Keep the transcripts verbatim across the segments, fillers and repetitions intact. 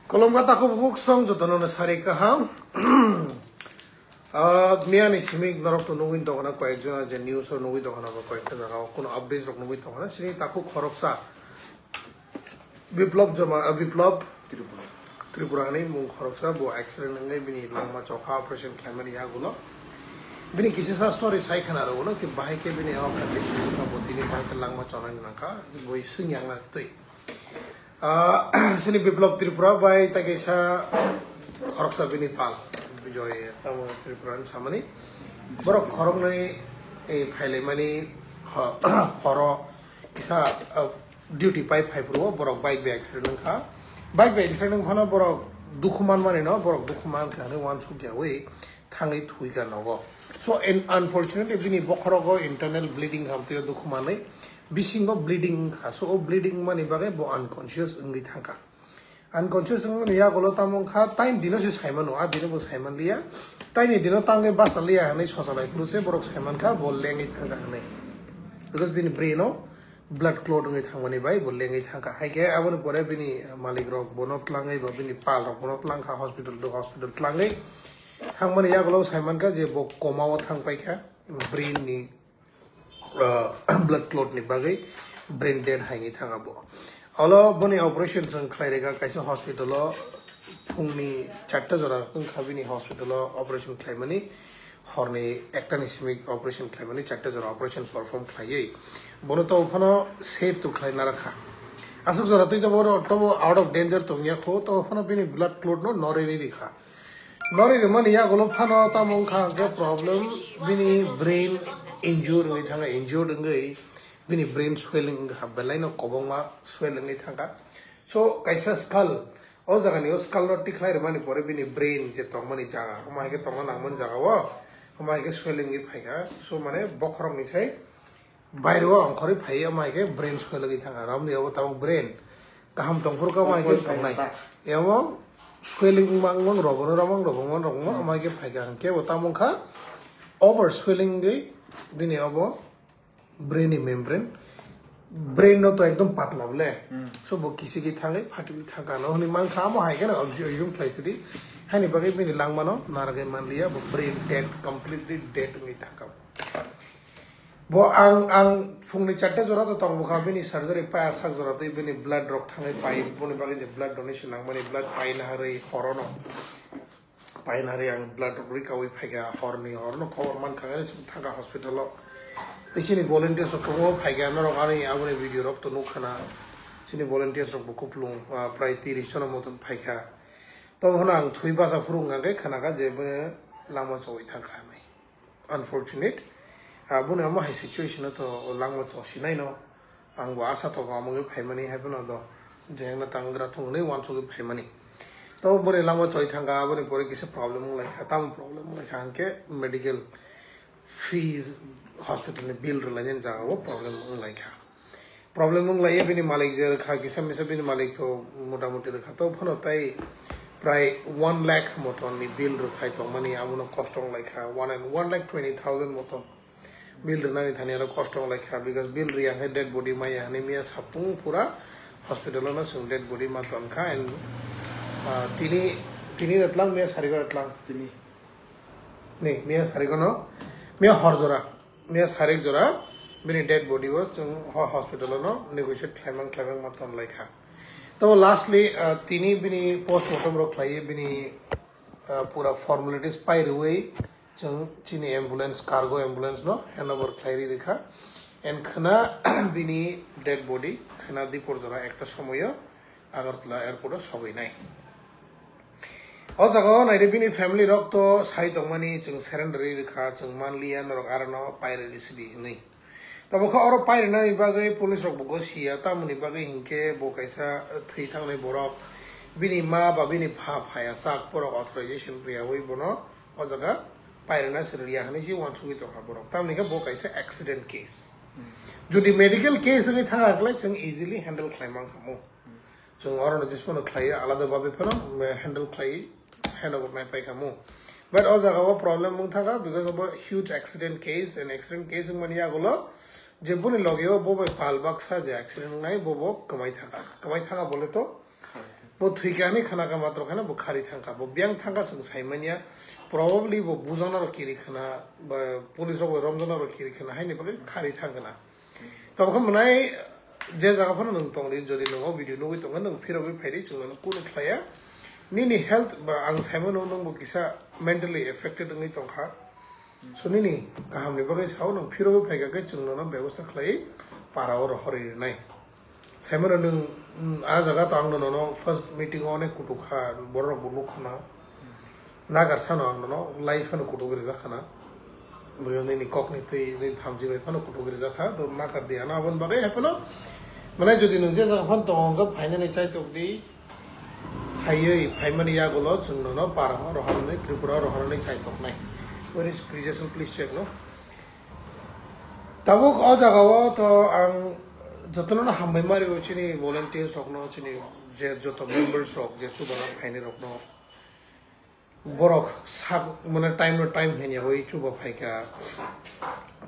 Kolomga takhuk bukhuk song jotono no sari kaham. Ah, miyani simi norok to nugwi tongna koyek jona je news o nugwi tongna ba koyek jona o kono updates rok nugwi tongna sini takhuk khoroksa Biplab Jama, ah, Biplab Tripura. Tripura ni mung khoroksa bo accident wngwi bini langma chokha operation khlaimani yagulo. Bini kisa sa story sai khana rogno ki bahai ke bini o condition ka bo tini bahai ke langma chonani nangkha boi sing yang na twi. Ah, sini Biplab Tripura bai ta kaisa khoroksa bini pal Bijoy tamo Tripura ni samani. Borok khoroknwi, eh, phailaimani ho-, horo kisa, ah, duty pai phai phuru borok bike bai accident wngkha. Bike bai accident wngkhano borok dukhu manmani no, borok dukhu mankha hinwi uansuk yawi thangwi thuika nogo. So, and unfortunately, bini bokhorogo internal bleeding hamtwi dukhu manwi bisingo bleeding wngkha. So, o bleeding wngmani bagwi bo unconscious wngwi thangkha. Unconscious wngmani yagulo tamo wngkha, taini dino se saimano, a dino bo saimanliya. Taini dino tangwi bachaliya hinwi sosalai phuru se borok saimankha, bo lengwi thangkha hinwi. Because bini brain o blood clot wngwi thangmani bai bo lengwi thangkha. Hai khe aboni pore bini malik rok bono tlangwi ba bini pal rok bono tlangkha hospital to hospital tlangwi. Thangmani yagulo saimankha je bo coma o thangpaikha, brain ni, ah, blood clot ni bagwi brain dead haini thangkha bo. Olo boni operation chwng khlai rega kaisa hospital o phungni charta jora wngkha bini hospital o operation khlaimani. Horni ekta ni simi operation khlaimani, charta jora operation perform khlaiwi bono to phano safe to khlai narakha. Aswk jora twi to bono tobo out of danger tongya kho, to phano bini blood clot no norwi rikha. Norwi rwmani yagulo phano tamo wngkha hwnkhe problem, bini brain injured wngwi thangkha, injured wngwi bini brain swelling wngkha, belai no kwbangma swell wngwi thangkha. So kaisa skull, o jaga ni o skull no tikhlai rwmani pore bini brain je tongmani jaga, omo hai khe tongna nangmani jaga o, omo hai khe swelling wngwi phaikha. So mane bokhorok ni sai bairo ongkhorwi phaiwi omo hai khe brain swelling wngwi thangkha. Romni obo tabuk brain kaham tongphuru khe omo hai khe tongnai. Emo swelling wngma wngma robono romang robongma romongma omo hai khe phaikha. Hwnkhe bo tamo wngkha over swelling wngwi bini obo brain ni membrane, brain no to ekdom patla bole. So bo kisi ki thangwi phatwi thangkha no hwnwi mankha, amo hai kheno assume khlai sidi. Haini bagwi bini langmano narwgwi manliya, bo brain dead, completely dead wngwi thangkha. Bo ang, ang phungni charta jora to tong bwkha bini surgery paya sak jora twi bini blood rok thangwi pai, boni bagwi je blood donation nangmani, blood paina harwi horono. Painari ang blood rok rikawi phaikha, horni horno khobor mankha, ani chwng thangkha hospital o. Tei chini volunteers rok kwbangma phaikha, norok ani aboni video rok to nukkha na. Chini volunteers rok bo kupulung, ah, prai tiris jona motom phaikha. Tobo phano ang thwi bacha phuru wngkha khe khnakha je bini lama chowui thangkha hinwi. Unfortunate. Ah, boni omo hai situation o to langma chosinai no. Ang bo asa tongo omo wngwi phaimani, hai phano do jengna tangra thung hwnwi uansugwi phaimani. To boni lama choi thangkha, aboni pore kisa problem wnglaikha, tamo problem wnglaikha hwnkhe medical fees, hospital ni bill rwlainani jaga o problem wnglaikha. Problem wnglaio bini malik je rwkha, kisa misa bini malik to motamuti rwkha, to phano tai prai one lakh moton ni bill rwkhai tongmani, amono kosto wnglaikha, one and one lakh twenty thousand moton. Bill rwnani thani aro kosto wnglaikha, because bill riya khe dead body maya hinwi miya sapung pura hospital o no chwng dead body ma tonkha, and, ah, tini, tini da tlang, miya sarigo da tlang. Tini. Ni, miya sarigo no, miya hor jora, miya sarik jora, bini dead body o chwng ho-, hospital o no negotiate khlaimang khlaimang ma tonlaikha. To lastly, ah, tini bini postmortem rok khlaiwi bini, ah, pura formalities pai rwui, chwng chini ambulance, cargo ambulance no handover khlai ri rikha. And khwna bini dead body khwna dipor jora ekta somoyo Agartala airport o sogwi nai. O jaga o naidi bini family rok to sai tongmani, chwng surrender ri rikha, chwng manliya norok aro no pai rwdi sidi hinwi. Tabukha oro pairwnani bagwi police rok bo gosiya, tamoni bagwi hinkhe bo kaisa thwi thangnai borok, bini ma ba bini pha phaya chak borok authorization riyawi bono o jaga pairwna se riya hinwi se uansugwi tongkha borok. Tamoni khe bo kaisa accident case. Jodi medical case wngwi thangkha khlai chwng easily handle khlai mankha mu. Chwng orono jismano khlaiwi alada babe phano, eh, handle khlaiwi handover nai paikha mu. But o jaga o problem wng thangkha because of a huge accident case, and accident case wngmani yagulo je boni loge o bo bai pal baksa je accident wngnai bo bo kwmai thangkha. Kwmai thangkha bole to Bo thwikha hinwi khwnakha matro kheno bo khari thangkha. Bo biyang thangkha chwng saimanya. Probably bo bujaknarok kiri khwna, ba police rok bai romjaknarok kiri khwna haini bagwi khari thangkha na. Tabukhe mwnai je jaga phano nwng tongdi, jodi nwng o video nugwi tongkha, nwng phirogwi phaidi, chwng nono kunu khlaiya. Nini health ba ang saimano nwng bo kisa mentally affected wngwi tongkha. So nini kahamni bagwi sao, nwng phirogwi phaikha khe chwng nono bebosta khlaiwi para o rohorwi rwnai. Saimano nwng, mm, a jaga to ang nono first meeting o onek kutuk kha, borok bo nuk khna. Nagar sano ang nono live phano kutuk rijak khna. Boyo nini kok ni twi nini thamchi bai phano kutuk rijak kha, to nagar di ano aboni bagwi hai phano. Mane jodi nwng je jaga phano tongo hwnkhe phainani chaitok di, phaiwi phaimani yagulo chwng nono para rohornai, Tripura rohornai chaitoknai. Where is Grijason, please check no. Tabuk o jaga o to ang jotono no hambai mari o chini volunteers rokno, chini je joto members rok je chubana phaini rokno. Borok sak mane time no time henya oi chuba phaika,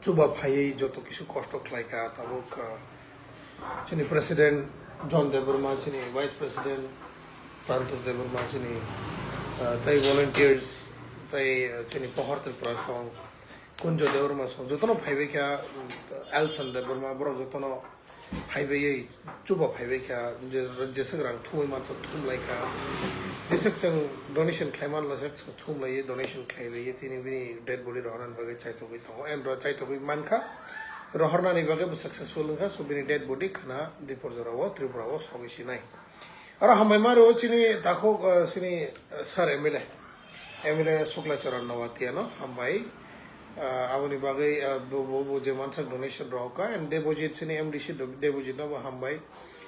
chuba phaiwi joto kisu kosto khlaika tabuk, ah, chini president John Debbarma, chini vice president Prantosh Debbarma, chini, ah, tai volunteers, tai, ah, chini pohor Tripura song, Kunjo Debbarma song, jotono phaibai kha, mm, Elson Debbarma, borok jotono phaibai chuba phaibai kha, je, jeswk rang thumwi mansa thum lai kha, jeswk chwng donation khlai man lai sak thum lai donation khlai lai tini bini dead body rohornani bagwi chaitogwi tongo, and ro chaitogwi man kha, rohornani bagwi bo successful wng kha, so bini dead body khna Diporjora o Tripura o sogwi sinai. Aro hambai ma rwo chini takhuk, ah, chini, ah, sir M L A, M L A Sukla Charan Noatia no hambai. Ah, aboni bagwi, ah, bo, bo, bo je mansak donation rohorkha, and Debojit chini M D C do-, Debojit no bo hambai,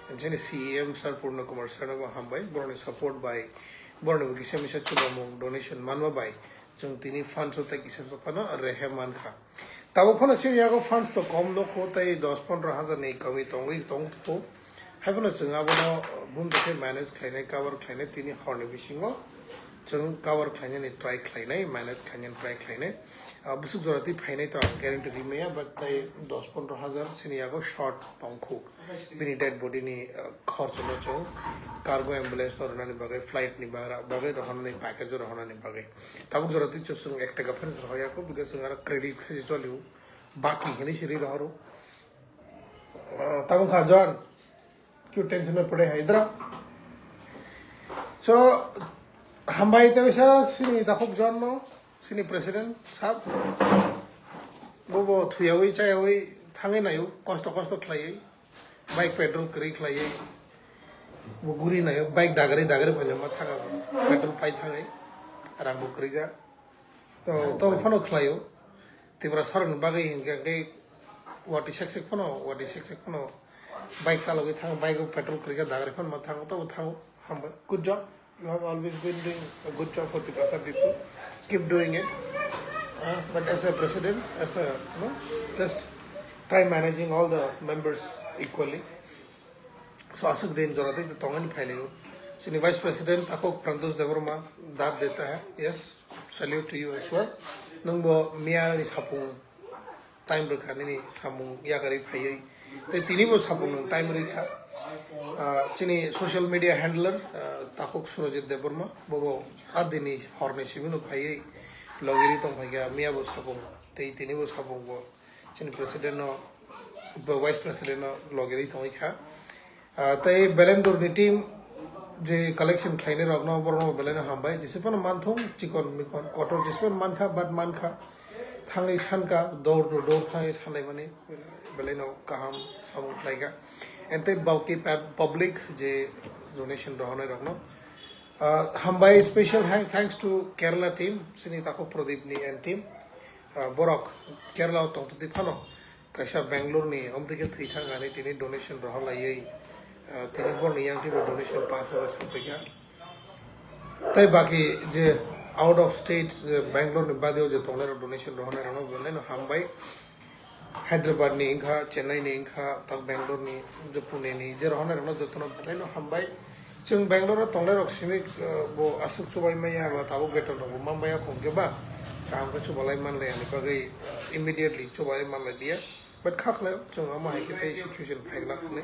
and chini C E M sir Purna Kumar sir no bo hambai, borokni support bai, borokni bo kisa misa chubamung donation manma bai. Chwng tini fans o tei kisa phano rehe mankha. Tabuk phano chini yago fans to kom nukho, tei dos pondro hajar ni kami tongwi tongkho. Haiphano chwng abono bumtwi khe manage khlainai, cover khlainai, tini horni bisingo chwng cover khlainani try khlainai, manage khlainani try khlainai. Ah, bwswk jora twi phainai to ang guarantee rimaya, but tei dos pondro hajar chini yago short tongkho. Bini dead body ni, uh, khorchono chwng cargo ambulance no rwnani bagwi, flight ni bara-, bagwi rohornani, package o rohornani bagwi. Tabuk jora twi chwng ek taka phano rohoya kho, because chwng aro credit khaisi cholio, baki hinwi siri rohoro. Uh, tabuk kha John, kyu tension mein pade hai, idhar aao. So, hambai tei sa sini takhuk John no, sini president sab, bo bo thuyawi chayawi thangwi naio, kosto kosto khlaiwi. Bike petrol kwrwi khlaiwi bo guri naio, bike dagari dagari bo jama thanga bo. Petrol pai thangwi rang bo kwrwi ja. To, to phano khlaio. Tripura saroni bagwi hinkhe, hinkhe wati sek sek phano, wati sek sek phano bike chalogwi thang, bike o petrol kwrwi kha dagari phano ma thango, to bo thango. Hambai. Good job. You have always been doing a good job for Tiprasa people. Keep doing it. Uh, but as a president, as a, no, just try managing all the members equally. So aswk din jora tei tongani phailio. Chini vice president takhuk Prantosh Debbarma, dad deta hai. Yes, salute to you as well. Nwngbo miya ni sapung time rwkha nini samung yakarwi phaiwi. Tei tini bo sapung nwng time rwkha. Ah, chini social media handler, ah, takhuk Surojit Debbarma, bobo a dini horni simi no phaiwi logiri tong phaikha, miya bo sapung, tei tini bo sapung bo chini president no, bo vice president no logiri tongwi kha. Ah, tei Belendor ni team je collection khlainai rokno, borokno belai no hambai. Jese phano manthung, chikon mikon, kotor jese phano mankha, but mankha. Thangwi sankha, door to door thangwi sanlaimani, belai no kaham samung khlaikha. And tei bauki pub-, public je donation rohornai rokno, ah, hambai, special thank-, thanks to Kerala team, sini takhuk Pradip ni and team. Ah, borok Kerala o tongtwtwi phano kaisa Bangalore ni, omtwi khe thwi thang ani tini donation rohor laiwi, ah, tini borokni yang twi bo donation pash hajar sokphaikha. Tei baki je out of state, je Bangalore ni badio je tongnai rok donation rohornai rokno belai no hambai. Hyderabad ni wngkha, Chennai ni wngkha, tak Bangalore ni, je Pune ni, je rohornai rokno jotono belai no hambai. Chwng Bangalore o tongnai rok simi, uh, bo aswk chubai maya ba tabuk beton rok bo ma maya khong khe ba kaham khe chubalai manlai ani bagwi, uh, immediately chubai manlai liya. But kha khlai chwng omo hai khe tei situation phai glak hwnwi.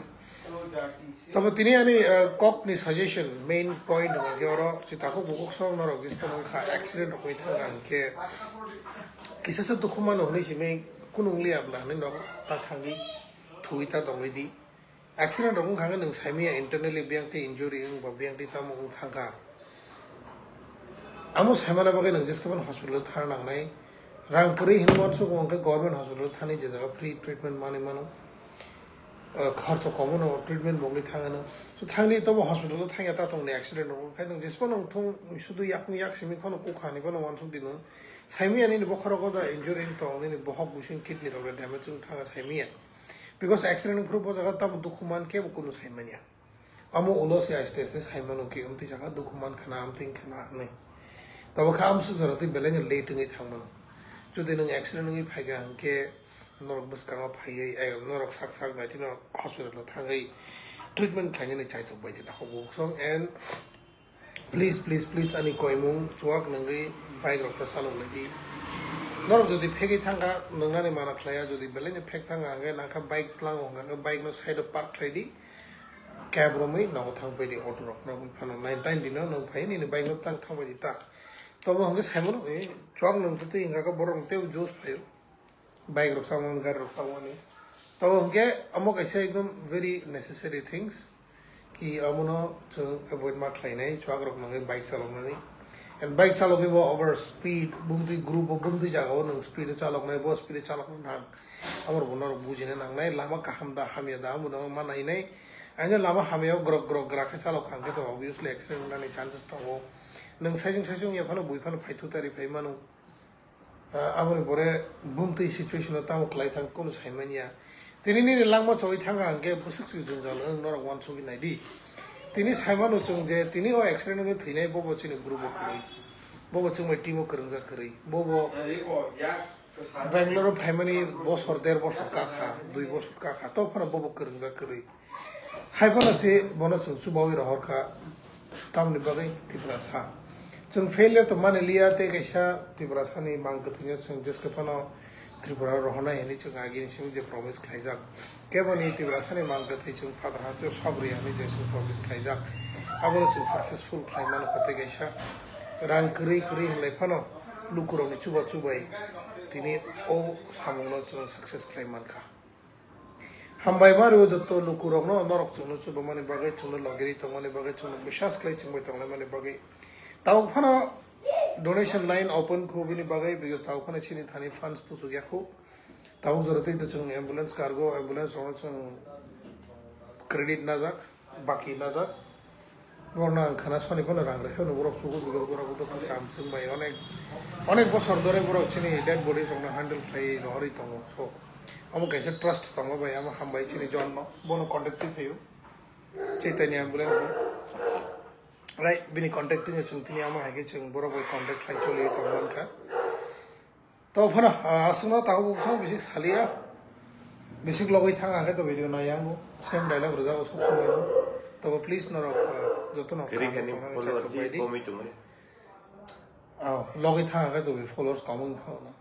Tamo tini ani, uh, kok ni suggestion, main point hwnkha khe oro chwng takhuk bukhuk song norok jis tongkha accident rok wngwi thangkha hwnkhe kisa se dukhu mano hwnwi simi kunung liya bla hwnwi nok ta thangwi thwi ta tongwi di. Accident rok wngkha hwnkhe nwng saimanya internally biyang tei injury wng ba biyang tei tamo wng thangkha. Amo saimana bagwi nwng jeskhe phano hospital o thang nangnai. Rang kwrwi hinwi uansuk wngkhe government hospital o thani je jaga free treatment manwi mano. Ah, kharcha komono treatment bongwi thangano. So thangni tobo hospital o thangya ta tongni accident rok wngkhe nwng jesphano thung sudu yakni yak simi phano kukhani phano uansuk di nwng. Saimanya nini bokhorok o da injury wng tong, nini bohok bising kidney rok damage wng thanga saimanya. Because accident wngphuru bo jaga tamo dukhu man kebo kunu saimanya. Amo ulo se aste aste saimano khe amtwi jaga dukhu man khna amtwi khna hwnwi. Tabo kha amsuk jora twi belai no late wngwi thangmano. Jodi nwng accident wngwi phaikha hwnkhe norok bwskango phaiwi, eh, norok sak sak naitwi norok hospital o thangwi treatment khlainani chaitok bai di takhuk bukhuk song and Please, please, please, ani koimung chuak nangwi bike rok ta chalok lai di. Norok jodi phegwi thangkha, nwngnani mana khlaiya, jodi belai no phek thangkha, hwnkhe nangkha bike tlango, hwnkhe bike no side o park khlai di. Cab romwi nogo thang pai di, auto rok nangwi phano nine time dino nwng phai nini bike no tang thang pai di ta. Tobo hwnkhe saimano, eh, chuak nwng twi hwnkha khe borok nwng tei juice phaio. Bike rok samani, gari rok samani. Tabo hwnkhe amo kaisa ekdom very necessary things. Ki amono chwng avoid ma khlainai, chuak rok nangwi bike chaloknani. And bike chalogwi bo over speed, bumtwi group o, bumtwi jaga o nwng speed o chaloknai, bo speed o chalokna nang. Abo rok bo norok bujina nangnai, lama kaham da hamya da, amo no ma nainai. Aino lama hamya o grok grok gra khe chalok kha hwnkhe to obviously accident wngnani chances tongo. Nwng saisung saisung ya phano bui phano phaithu tari phai mano. Ah, aboni pore bumtwi situation o tamo khlai thang kunu saimanya. Tini nini langma choi thanga hwnkhe bwswk se jwngjal wng norok uansugwi nai di. Tini saimano chwng je tini o accident wngwi thwinai bobo chini group o kwrwi. Bobo chwngbai team o kwrwngjak kwrwi. Bobo Bangalore o phaimani bosor, der bosor kakha, dui bosor kakha, to phano bobo kwrwngjak kwrwi. Hai phano se bono chwng chubawi rohor kha, tamni bagwi Tiprasa. Chwng failure to mani liya, tei kaisa Tiprasani mang kwthwino chwng jeske phano Tripura rohornai hwnwi chwng agini simi je promise khlaijak. Keboni Tiprasani mang kwthwi chwng Father Hasteo sob rwya hwnwi je chwng promise khlaijak. Abono chwng successful khlai mano kha, tei kaisa rang kwrwi kwrwi hwnlai phano lukurokni chuba chubai tini o samungno chwng success khlai man kha. Hambai ma rw joto lukurokno, norok chwngno chubamani bagwi, chwngno logiri tongmani bagwi, chwngno biswas khlai chwngbai tonglaimani bagwi. Tabuk phano donation line open khu bini bagwi, because tabuk phano chini thani funds puchuk ya khu. Tabuk jora twi to chwng ambulance cargo, ambulance rokno chwng credit najak, baki najak. Borokno ang khna soni phano rang rwkhe hwnwi borok chugo, because borok to kwcham chwng bai onek, onek bosor dhore borok chini dead body rokno handle khlaiwi rohorwi tongo. So, omo kaisa trust tongo bai, omo hambai chini John no, bono contact twi phaio. Chaitanya ambulance no. Right, bini contact twi chwng tini omo hai khe chwng borok bai contact khlai choli tong mankha. To phano, ah, aswkno tabuk bwswk bisik saliya. Bisik logwi thang hwnkhe to video naiya wngo. Same dialogue rwjago sob somoi no. Tobo please norok, ah, jotono Kwrwi kaham khe ni tongmani follower chai si tongbai di. Komwi tongmani. Oh, logwi thang hwnkhe to followers kom wng thangno.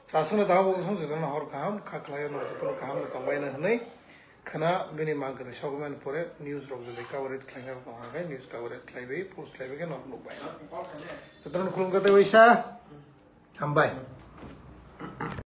Sa aswkno tabuk bwswk jotono hor kaham, kha khlai no jotono kaham no tongbai no hwnwi. Khna bini mang kwthwi sogwi mani pore news rok jodi coverage khlaina tong hwnkhe news coverage khlaiwi post khlaiwi khe norok nukbai. Jotono khulumkha tei waisa. Hambai.